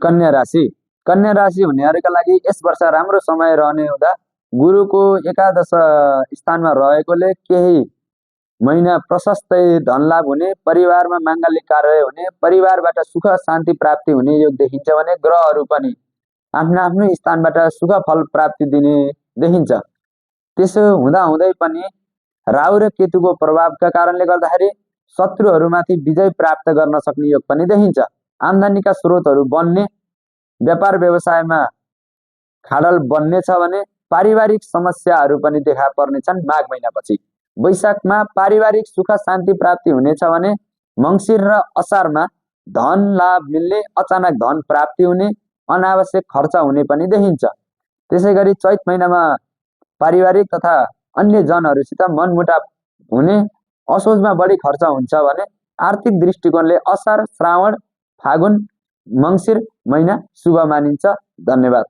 कन्या राशि हुनेहरूका लागि यस वर्ष राम्रो समय रहने हुँदा गुरुको एकादश स्थानमा रहेकोले केही महिना प्रशस्तै धन लाभ हुने, परिवारमा माङ्गलिक कार्य हुने, परिवारबाट सुख शान्ति प्राप्ति हुने योग देखिन्छ भने ग्रहहरू पनि आफ्नो आफ्नो स्थानबाट सुख फल प्राप्ति दिने देखिन्छ। त्यसो हुँदाहुँदै पनि राहु र केतुको प्रभावका कारणले गर्दाखेरि शत्रुहरूमाथि विजय प्राप्त गर्न सक्ने योग पनि देखिन्छ। आम्दानीका स्रोतहरू बन्ने, व्यापार व्यवसायमा खाडल बन्नेछ भने पारिवारिक समस्याहरू पनि देखा पर्नेछन् माघ महिनापछि। वैशाखमा पारिवारिक सुख शान्ति प्राप्ति हुनेछ भने मङ्सिर र असारमा धन लाभ मिल्ने, अचानक धन प्राप्ति हुने, अनावश्यक खर्च हुने पनि देखिन्छ। त्यसैगरी चैत महिनामा पारिवारिक तथा अन्य जनहरूसित मनमुटाव हुने, असोजमा बढी खर्च हुन्छ भने आर्थिक दृष्टिकोणले असार, श्रावण, फागुन, मङ्सिर महिना शुभ मानिन्छ। धन्यवाद।